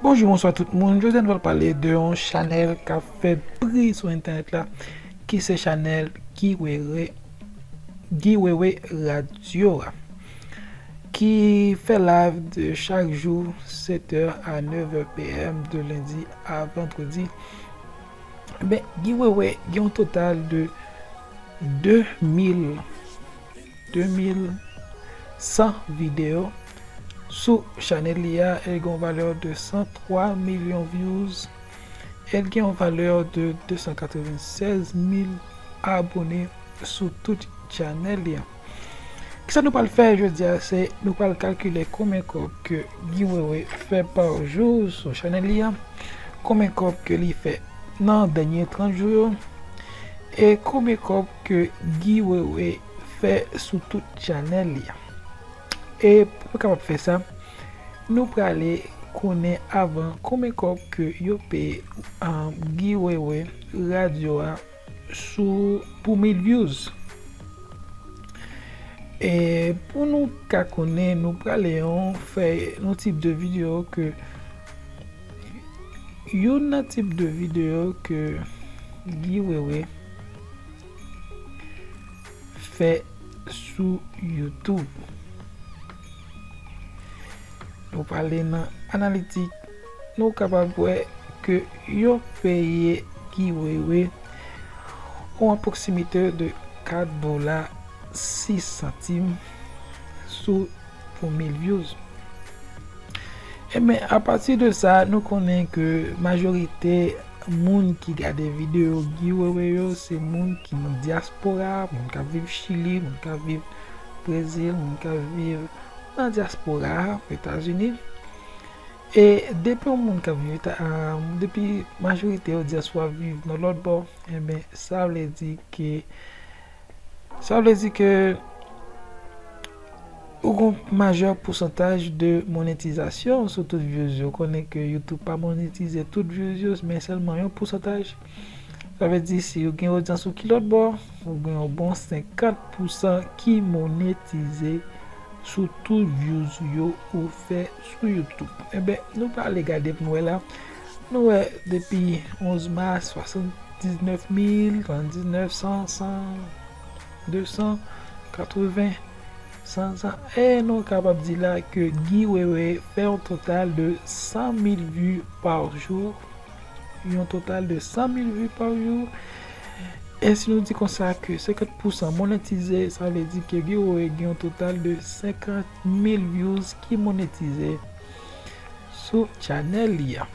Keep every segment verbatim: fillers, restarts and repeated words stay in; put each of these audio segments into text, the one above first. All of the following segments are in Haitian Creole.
Bonjou, bonswa tout moun. Jodi a nou pral pale de yon chanèl k ap fè bri sou entènèt la, ki se chanèl Guy Wewe, Guy Wewe Radio a, ki fè live de chak jou, sèt è a nèf è P M, de lendi a vandredi. Men, Guy Wewe gen yon total de de mil, de mil san videyo sou chanèl li a. El gen yon valè de san twa milyon views. El gen yon valè de de san katrevennsèz mil abone sou tout chanèl li a. Kisa nou pral fè jodi a, se nou pral kalkile konbyen kòb ke Guy Wewe fè pa jou sou chanèl li a, konbyen kòb ke li fè nan dènye trant jou yo, e konbyen kòb ke Guy Wewe fè sou tout chanèl li a. E pou nou kapab fè sa, nou prale konnen avan konbyen kòb ke yo peye, um, Guy Wewe Radio a sou, pou mil views. E pou nou ka konnen, nou prale yon fè yon tip de videyo ke, youn nan tip de videyo ke Guy Wewe fè sou YouTube. Nou prale nan analitik, nou kapab wè ke yo peye Guy Wewe yon apwoksimite de kat dola sis santim sou, pou mil views. Ebyen, apati de sa, nou konnen ke majorite moun ki gade videyo Guy Wewe yo, se moun ki nan dyaspora, moun k ap viv Chili, moun k ap viv Brezil, moun k ap viv nan dyaspora, Etazini. E depi yon moun k ap viv Eta-, a, depi majorite yo dyaspora viv nan lòt bò, ebyen, sa vle di ke, sa vle di ke ou gon majè pousantaj de monetizasyon sou tout views yo. Konnen ke YouTube pa monetize tout views yo, men sèlman yon pousantaj. Sa vle di, si ou gen odyans ou ki lòt bò, ou gen yon bon senkant pousan ki monetize sou tout views yo ou fè sou YouTube. Ebyen, nou prale gade pou nou wè la. Nou wè, depi onz mas, swasanndiznèf mil, swasanndiznèf, san, san, de san, katreven, san, san. E nou kapab di la ke Guy Wewe fè yon total de san mil vi pa jou. Yon total de san mil vi pa jou. E si nou di konsa ke senkant pousan monetize, sa vle di ke Guy Wewe gen yon total de senkant mil views ki monetize sou chanèl li a.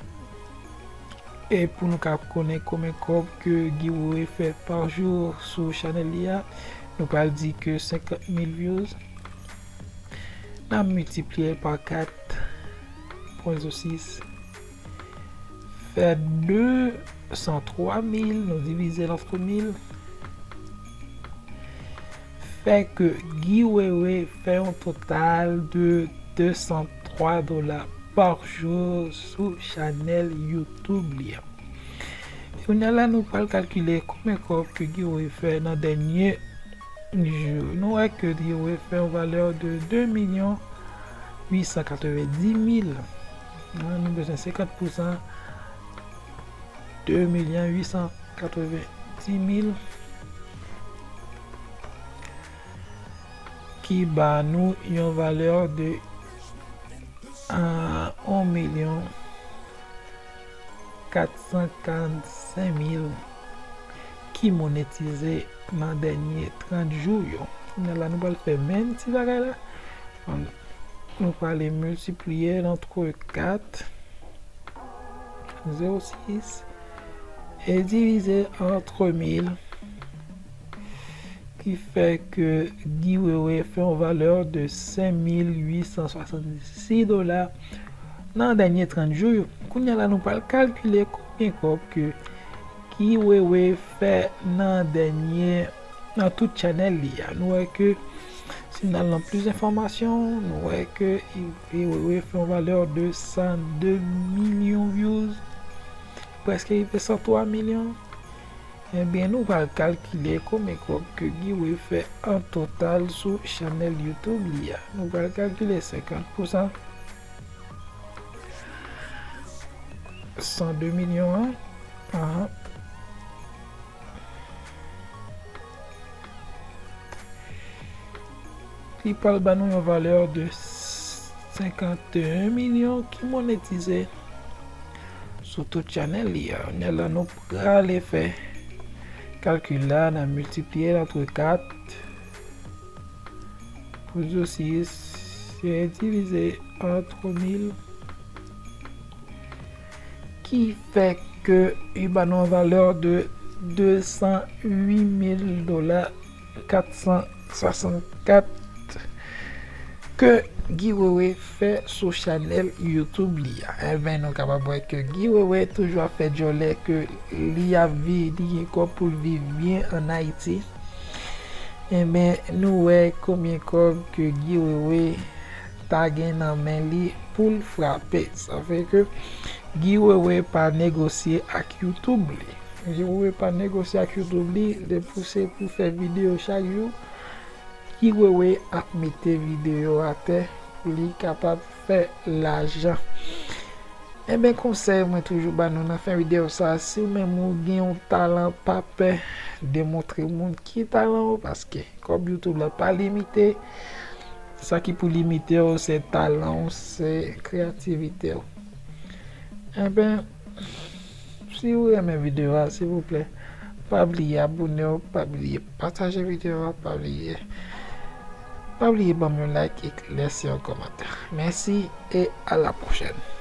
E pou nou ka konnen konbyen kòb ke Guy Wewe fè pa jou sou chanèl li a, nou pral di ke senkant mil views, n ap miltipliye pa kat pwen zewo sis, fè de san twa mil, nou divize l antre mil, fè ke Guy Wewe fè yon total de de san twa dola pa jou sou chanèl YouTube li a. Kounye a la, nou pral kalkile konbyen kòb ke Guy Wewe fè nan dènye jou. Nou wè ke Guy Wewe fè yon valè de de milyon uit san katrevendiz mil. An, nou bezwen senkant pousan, de milyon uit san katrevendiz mil, ki ba nou yon valè de, a, yon milyon kat san karannsenk mil ki monetize nan dènye trant jou yo. Kounye a la, nou pral fè menm ti bagay la. Nou prale miltipliye l antre kat, zewo sis, e divize antre mil, ki fè ke Guy Wewe fè yon valè de senk mil uit san swasannsis dola nan dènye trant jou yo. Kounye a la, nou pral kalkile konbyen kòb ke Guy Wewe fè nan dènye, nan tout chanèl li a. Nou wè ke si n al nan plis enfòmasyon, nou wè ke Guy Wewe fè yon valè de san de milyon views, prèske rive san twa milyon. Ebyen, nou pral kalkile konbyen kòb ke Guy Wewe fè an total sou chanèl YouTube li a. Nou pral kalkile senkant pousan. san de milyon an. Ahan. Li pral ba nou yon valè de senkant e en milyon ki monetize sou tout chanèl li a. Kounye a la, nou prale fè kalkil la, n a miltipliye l antre kat pou di w sis, se divize an twa mil, ki fè ke li ba nou yon valè de de san uit mil dola kat san swasannkat ke Guy Wewe fè sou chanèl YouTube li a. Enben, nou kapab wè ke Guy Wewe toujou ap fè djòlè ke li ap viv, li gen kòb pou l viv byen ann Ayiti. Enben, nou wè konbyen kòb ke Guy Wewe ta gen nan men li pou l frape. Sa fè ke Guy Wewe pa negosye ak YouTube li. Guy Wewe pa negosye ak YouTube li, depi se pou fè videyo chak jou, Guy Wewe ap mete videyo atè pou li kapab fè lajan. Enben, konsèy mwen toujou ba nou nan fen videyo sa, si w menm ou gen yon talan, pa pè demontre moun ki talan w, paske kòb YouTube la pa limite. Sa ki pou limite w, se talan w, se kreyativite w. Enben, si w renmen videyo a, silvouplè, pa bliye abòne w, pa bliye pataje videyo a, pa bliye, pa bliye ban m yon like e lèse yon kòmantè. Mèsi e a la pwochèn.